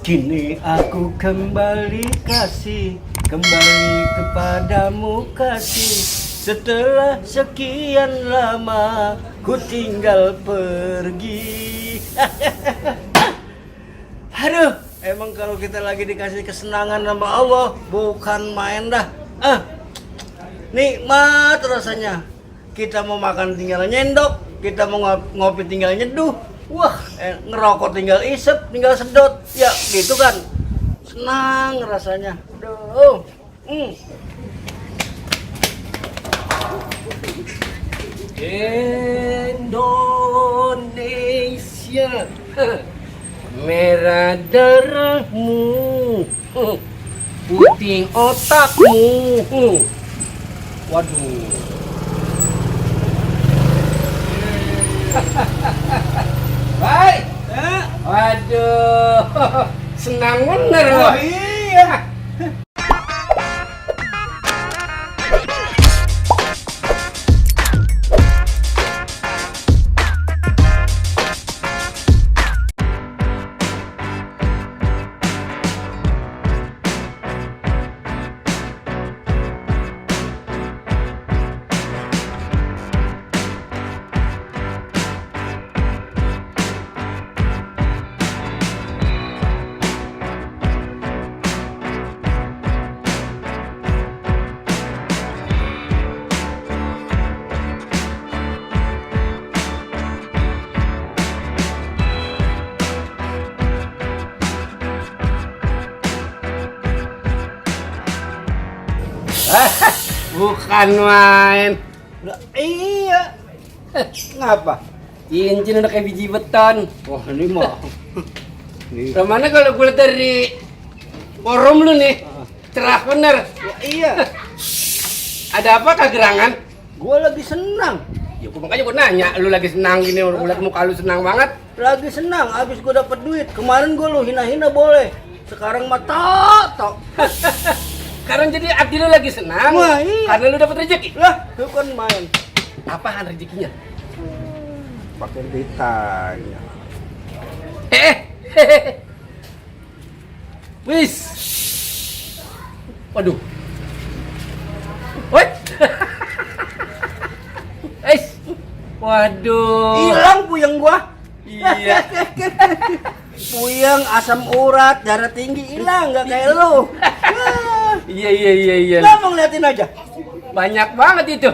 Kini aku kembali kepadamu kasih. Setelah sekian lama ku tinggal pergi. Aduh, emang kalau kita lagi dikasih kesenangan sama Allah bukan main dah. Nikmat rasanya. Kita mau makan tinggal nyendok, kita mau ngopi tinggal nyeduh. Wah, ngerokok tinggal isep, tinggal sedot. Ya, gitu kan. Senang rasanya. Aduh. Indonesia, merah darahmu, putih otakmu. Waduh. Baik. Waduh, senang bener loh. Iya. Bukan main. Iya. Ngapa? Cincin udah kayak biji beton. Wah, ini mah. Kemana kalau gue lihat dari forum lu nih? Cerah bener. Ya, iya. Ada apa kegerangan? Gue lagi senang. Ya makanya gue nanya, lu lagi senang gini, gue liat muka lu senang banget. Lagi senang, abis gue dapet duit. Kemarin gue lu hina-hina boleh. Sekarang mah tok. Sekarang jadi hati lu lagi senang. Wah, iya. Karena lu dapat rezeki. Lah, lu kan main. Apaan rezekinya? Pakai ditanya. Wis. Waduh. What? Waduh. Hilang puyeng gua. Iya. Puyeng, asam urat, darah tinggi hilang, nggak kayak lu. Iya. Lah mau ngeliatin aja. Banyak banget itu.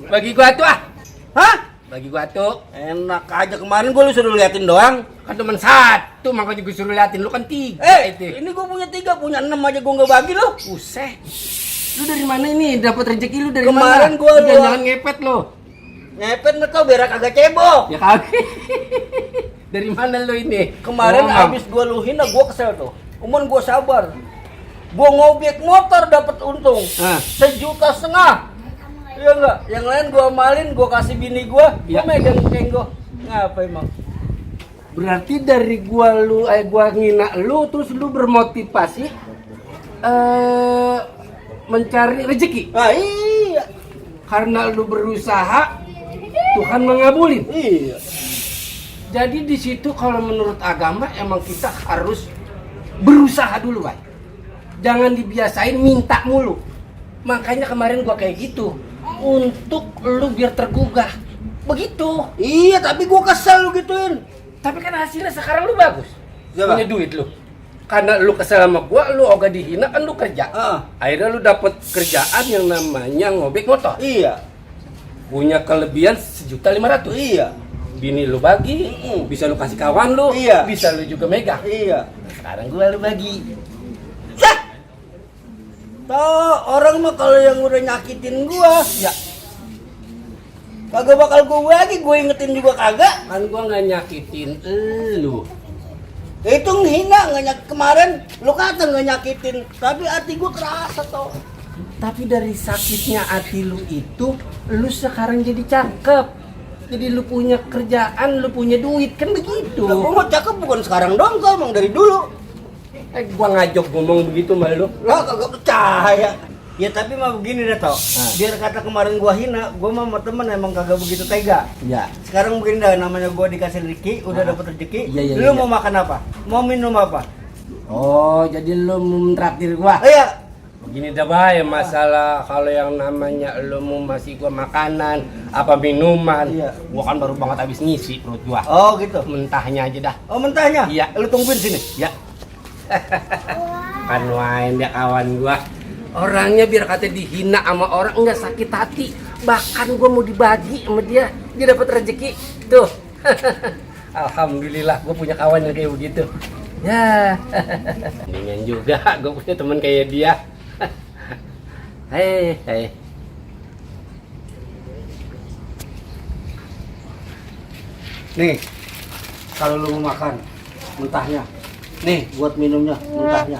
Bagi gua tuh ah. Hah? Bagi gua tuh. Enak aja, kemarin gua lu suruh liatin doang. Kan cuma satu, makanya gua suruh liatin, lu kan 3 itu. Ini gua punya 3, punya 6 aja gua nggak bagi lu. Buset. Lu dari mana ini? Dapat rezeki lu dari mana? Kemarin gua jangan ngepet lu. Ngepet nggak tau biar kagak cebok. Ya kagak. Dari mana lu ini? Kemarin abis gua lu hina, gua kesel tuh. Cuman gua sabar. Gua ngobek motor dapat untung 1,5 juta. Iya enggak? Yang lain gua amalin, gua kasih bini gua megang kenggo. Ngapa emang? Berarti dari gua ngina lu terus lu bermotivasi mencari rezeki. Iya. Karena lu berusaha, Tuhan mengabulin. Iya. Jadi di situ kalau menurut agama emang kita harus berusaha dulu, Pak. Jangan dibiasain minta mulu. Makanya kemarin gua kayak gitu untuk lu biar tergugah. Begitu. Iya, tapi gua kesel lu gituin. Tapi kan hasilnya sekarang lu bagus. Punya duit lu. Karena lu kesel sama gua, lu ogah dihina kan lu kerja. Akhirnya lu dapet kerjaan yang namanya ngobek motor. Iya. Punya kelebihan 1,5 juta. Iya. Bini lu bagi, bisa lu kasih kawan lu, bisa lu juga megang. Iya. Sekarang gua lu bagi. Tuh, orang mah kalau yang udah nyakitin gua, ya kagak bakal gua bagi, gua ingetin juga kagak. Kan gua nggak nyakitin lu. Itu ngehina, kemarin lu kata nggak nyakitin, tapi hati gua kerasa toh. Tapi dari sakitnya hati lu itu, lu sekarang jadi cakep. Jadi lu punya kerjaan, lu punya duit, kan begitu. Lah gua mau cakep bukan sekarang dong, kau emang dari dulu. Gua ngajak ngomong begitu sama lu. Lah kagak percaya. Ya tapi mah begini dah tau. Biar kata kemarin gua hina, gua mah sama temen emang kagak begitu tega. Iya. Sekarang begini dah, namanya gua dikasih rezeki, udah dapat rezeki. Lu mau makan apa? Mau minum apa? Oh, jadi lu mau traktir gua? Iya. Begini dah Bay, masalah kalau yang namanya lu mau masih gua makanan, apa minuman, Iya. gua kan baru banget habis ngisi perut gua. Oh gitu. Mentahnya aja dah. Oh mentahnya? Iya. Lu tungguin sini. Ya. Kan main dia kawan gua. Orangnya biar kata dihina sama orang enggak sakit hati. Bahkan gua mau dibagi sama dia dapat rezeki. Tuh. Alhamdulillah gua punya kawan yang kayak begitu. Ya. Mendingan juga gua punya teman kayak dia. Hei, hei. Nih. Kalau lu mau makan mentahnya. Nih, buat minumnya mentahnya.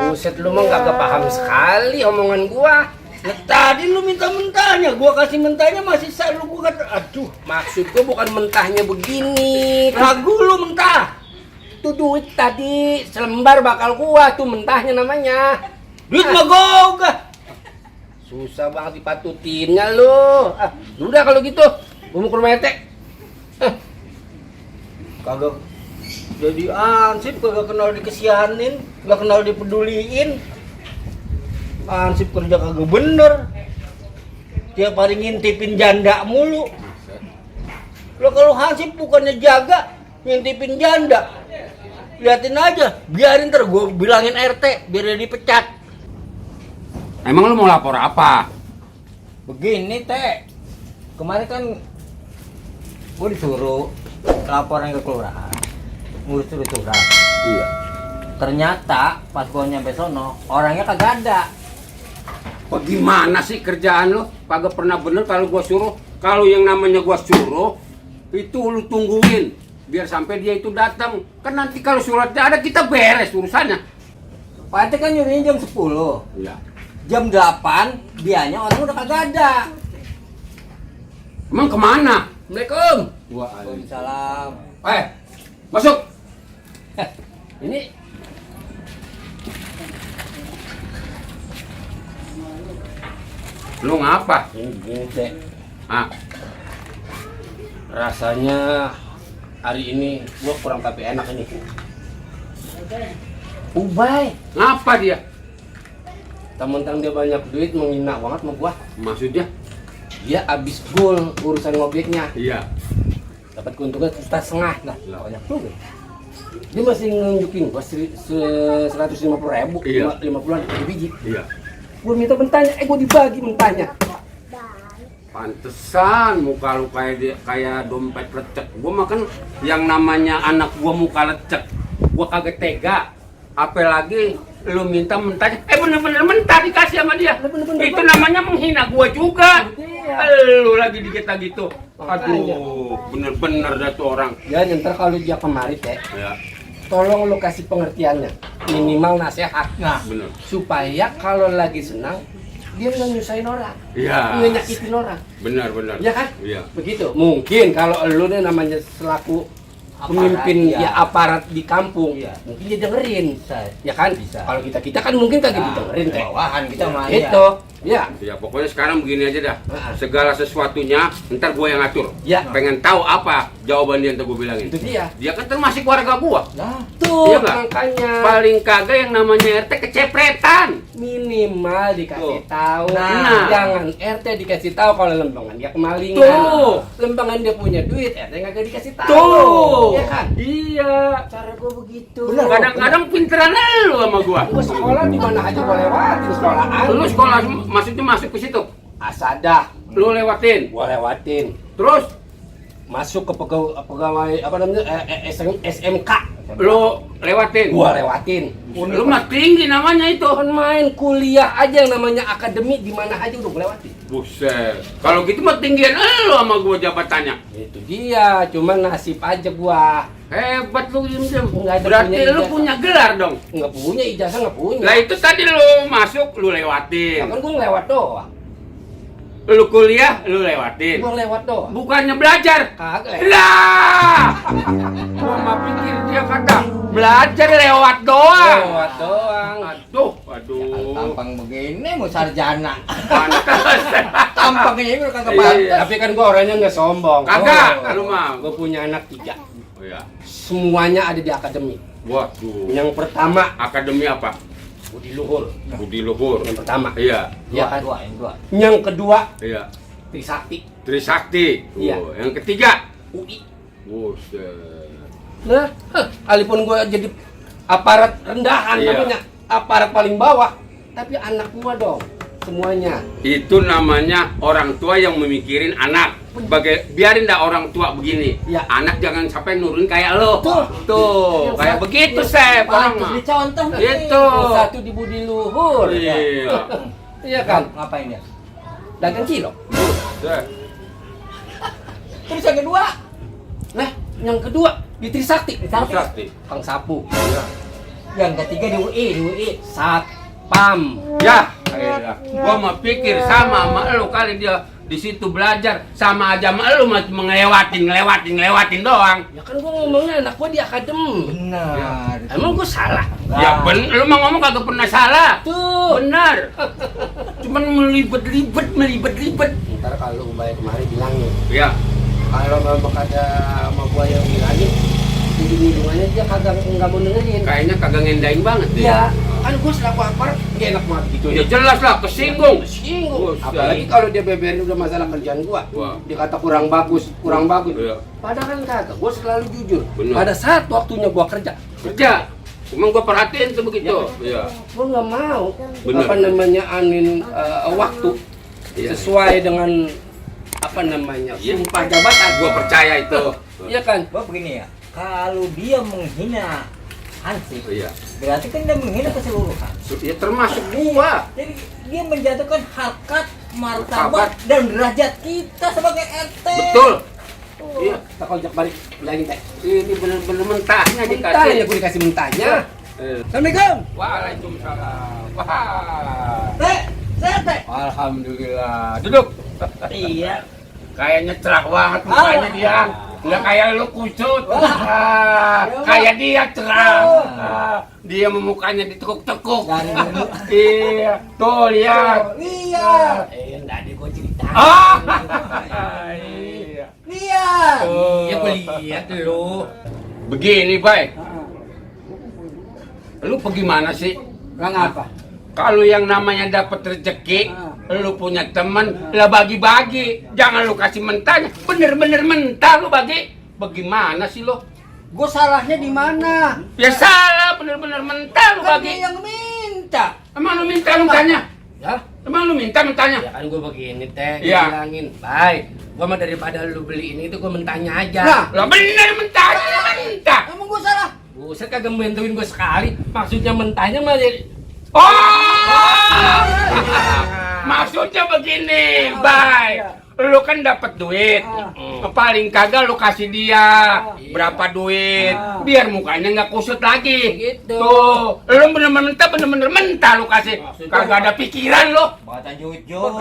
Buset lu mah kagak paham sekali omongan gua. Nah, tadi lu minta mentahnya, gua kasih mentahnya masih lu gua kata, aduh, Maksud gua bukan mentahnya begini. ragu lu mentah. Tuh duit tadi selembar bakal gua tuh mentahnya namanya. Duit mah gogah. Susah banget dipatutinnya lu. Udah kalau gitu, gua mau ke rumah RT. Kagak jadi ansip, kagak kenal dikesianin, kagak kenal dipeduliin. Ansip kerja kagak bener. Tiap hari ngintipin janda mulu. Lo kalau Hansip bukannya jaga, ngintipin janda. Liatin aja, biarin ntar gue bilangin RT biar dia dipecat. Emang lu mau lapor apa? Begini teh, kemarin kan gue disuruh laporan ke kelurahan, ngurus surat. Iya. Ternyata pas gue nyampe sono, orangnya kagak ada. Bagaimana sih kerjaan lo? Kagak pernah bener kalau gua suruh. Kalau yang namanya gua suruh, itu lu tungguin biar sampai dia itu datang. Kan nanti kalau suratnya ada kita beres urusannya. Pak RT kan nyurinya jam 10. Iya. Jam 8, dianya orang udah kagak ada. Emang kemana? Assalamualaikum. Waalaikumsalam. Masuk. Ini Lu ngapa? ini gini teh. Ah, Rasanya hari ini gua kurang tapi enak ini. Ubay, ngapa dia? temen-temen dia banyak duit menghina banget sama gua. Maksudnya? Dia abis gol urusan ngobeknya. Iya. Dapat keuntungan 1,5 juta. Nah, Lah. banyak juga. Dia masih nunjukin gua 150.000, Iya. 50-an biji. Iya. Gua minta mentahnya, gua dibagi mentahnya. Pantesan muka lu kayak dompet lecek. Gua makan yang namanya anak gua muka lecek. Gua kagak tega. Apalagi lu minta mentahnya. Bener-bener mentah dikasih sama dia. Bener-bener Itu banget. namanya menghina gua juga. Iya. Lu lagi dikita gitu. Makanya. Aduh, bener-bener dah tuh orang. Ya, ntar kalau dia kemari teh, Ya, tolong lu kasih pengertiannya. Minimal nasihat. Nah, bener. supaya kalau lagi senang dia nggak nyusahin orang, Iya. nggak nyakitin orang, Benar. ya kan? Iya. Begitu. Mungkin kalau lu nih namanya selaku pemimpin Aparat, ya iya. aparat di kampung, Iya. mungkin dia dengerin, Bisa. ya kan? Bisa. Kalau kita kan mungkin kagak Nah, didengerin teh. bawahan kita mah, Itu, ya. Ya pokoknya sekarang begini aja dah. Heeh. Segala sesuatunya ntar gua yang ngatur. Ya. Pengen tahu apa jawaban dia ntar gua bilangin. Itu dia. Dia kan termasuk warga gua. Nah, Tuh, Iya nggak? makanya Paling kagak yang namanya RT kecepretan. minimal dikasih Tuh. tahu. Nah. Jangan RT dikasih tahu kalau lembangan dia kemalingan. Tuh. Lembangan dia punya duit, RT nggak dikasih tahu. Tuh. Ya kan? Iya. Cara gua begitu. Benar. Kadang-kadang pinteran lu sama gua. Gua sekolah di mana aja gua lewatin sekolahan. Lu sekolah maksudnya masuk ke situ. Asadah, Lu lewatin. gua lewatin. Terus Masuk ke pegawai apa namanya SMK. lu lewatin. Gua lewatin. Lu mah tinggi namanya itu. Kan main kuliah aja yang namanya akademi di mana aja udah gua lewatin. Buset. Kalau gitu mah tinggian lu sama gua jabatannya. Itu dia, cuman nasib aja gua. Hebat lu Jim. Nggak ada Berarti punya lu ijazah. punya gelar dong. Nggak punya ijazah, nggak punya. Lah itu tadi lu masuk lu lewatin. Kan gua ngelewat doang. Lu kuliah lu lewatin. Gua lewat doang. Bukannya belajar. Kagak lewat. Lah. Gua mah pikir dia kata belajar lewat doang. Lewat doang. Aduh. tampang begini mau sarjana. Pantes. Tampangnya ini udah kagak Iya. pantas. Tapi kan gua orangnya nggak sombong. Kagak, lu mah. Gua punya anak 3. Oh iya. Semuanya ada di akademi. Waduh. Yang pertama Akademi apa? Budi Luhur. Budi Luhur. Yang pertama. Iya. Ya Yang kan? kedua, yang kedua. Yang kedua Iya. Trisakti. Trisakti. Iya. Oh, yang ketiga. UI. Buset. Nah, alipun gua jadi aparat rendahan Iya. namanya, aparat paling bawah, tapi anak gua dong semuanya. Itu namanya orang tua yang memikirin anak. Biarin dah orang tua begini. Iya. Anak jangan sampai nurun kayak lo. Tuh, Yang kayak satu- begitu Sep. Orang Pantes mah. dicontoh nih. Itu. Yang satu di Budi Luhur. Iya. Iya kan? Ngapain dia? Dagang cilok. Buset. Terus yang kedua? Nah, yang kedua di Trisakti. Trisakti. Kang Sapu. Yang ketiga di UI. Satpam. Ya, akhirnya. Gua mau pikir sama lo kali dia di situ belajar sama aja sama lo masih ngelewatin doang. Ya kan gua ngomongnya anak gua di akademi. Benar. Emang gua salah? Ya lu mau ngomong kagak pernah salah. Tuh. Benar. Cuman melibet. Ntar kalau gua balik kemari bilangin. Ya. Kalau memang ada sama gua yang bilangin, jadi hidungannya dia kagak nggak mau dengerin. Kayaknya kagak ngendain banget dia. Iya, kan gua selaku aparat nggak enak banget gitu Ya jelas lah kesinggung. Singgung. Buset. Apalagi kalau dia beberin udah masalah kerjaan gua. Wah. Dia kata kurang bagus. Iya. Padahal kan kagak, gua selalu jujur. Benar. Pada saat waktunya gua kerja, Kerja. Emang gua perhatiin tuh begitu. Iya. gua nggak mau Benar. apa namanya anin waktu Iya. sesuai dengan apa namanya Iya. sumpah jabatan. Gua percaya itu. Iya kan? Gua begini ya. Kalau dia menghina Hansip, Iya. berarti kan dia menghina keseluruhan. Ya termasuk gua. Jadi dia menjatuhkan harkat, Martabat. martabat, dan derajat kita sebagai RT. Betul. Iya. Tak kojak balik bilangin teh. Ini bener-bener mentahnya Mentahnya dikasih. gua dikasih mentahnya. Eh. Assalamualaikum. Waalaikumsalam. Wah. Teh, saya teh. Alhamdulillah. Duduk. Iya. Kayaknya cerah banget mukanya dia. Nggak kayak lu kusut. Kayak dia cerah. Dia mukanya ditekuk-tekuk. Dari dulu. Iya. Tuh lihat. Iya. Enggak ada gua cerita. Ah. Iya. Lihat. Iya gua lihat lu. Begini, Bay. Lu bagaimana sih? Bang apa? Kalau yang namanya dapat rezeki, lu punya teman, lah bagi-bagi. Jangan lu kasih mentahnya. Bener-bener mentah lu bagi. Bagaimana sih lo? Gue salahnya di mana? Ya salah, bener-bener mentah lu Kan bagi. dia yang minta. Emang lu minta mentahnya? Ya? Emang lu minta mentahnya? Ya kan gua begini teh, Iya. gua bilangin, baik. Gua mah daripada lu beli ini itu gua mentahnya aja. Nah. Lah bener mentahnya mentah. Emang gue salah? Buset kagak bantuin gua sekali. Maksudnya mentahnya mah jadi Oh! Maksudnya begini, Bay. Lu kan dapat duit. Paling kagak lu kasih dia berapa duit biar mukanya nggak kusut lagi. Gitu. Tuh, lu bener-bener mentah lu kasih. Kagak ada pikiran lu. Kata jujur.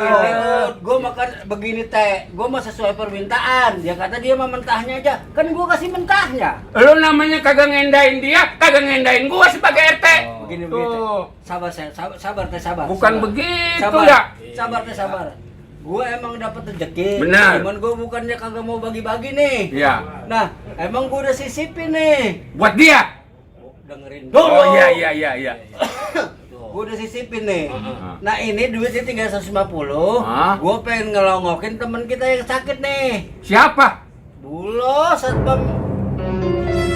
Gue makan begini teh. Gue mah sesuai permintaan. Dia kata dia mah mentahnya aja. Kan gue kasih mentahnya. Lu namanya kagak ngendain dia, kagak ngendain gua sebagai RT. Begini Tuh. begitu. Sabar saya, sabar teh sabar. Bukan Sabar. begitu Sabar. ya. Sabar teh sabar. Gue emang dapat rezeki. Benar. Cuman gue bukannya kagak mau bagi-bagi nih. Iya. Nah, emang gue udah sisipin nih. Buat dia. Dengerin dulu. Oh iya. Gue udah sisipin nih. Nah ini duitnya 350. Hah? Gue pengen ngelongokin temen kita yang sakit nih. Siapa? Bulo satpam.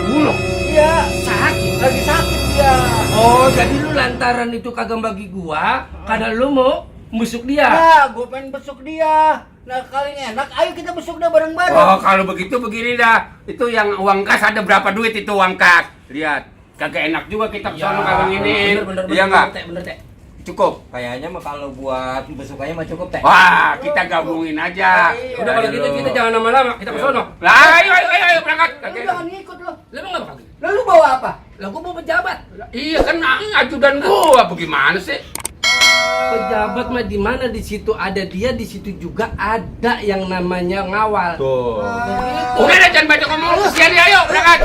Bulog. Iya sakit. Lagi sakit dia. oh, jadi lu lantaran itu kagak bagi gua karena lu mau busuk dia. Ya, gue pengen besuk dia. Nah kali enak, ayo kita besuk dia bareng-bareng. Oh, kalau begitu begini dah. Itu yang uang kas ada berapa duit itu uang kas? Lihat, kagak enak juga kita kesana kagak nginin. Bener, Iya enggak? bener teh. Cukup. Kayaknya mah kalau buat besukannya mah cukup teh. Wah, kita gabungin aja. Udah kalau gitu kita jangan lama-lama, kita ke sono. Lah, ayo berangkat. Lu jangan ngikut lo. Lu emang enggak bakal? Lalu bawa apa? Lah gua mau pejabat. Iya kan ajudan gua, bagaimana sih? Pejabat mah di mana di situ ada dia, di situ juga ada yang namanya ngawal. Tuh. Begitu. Udah jangan banyak ngomong, kesian dia, ayo berangkat.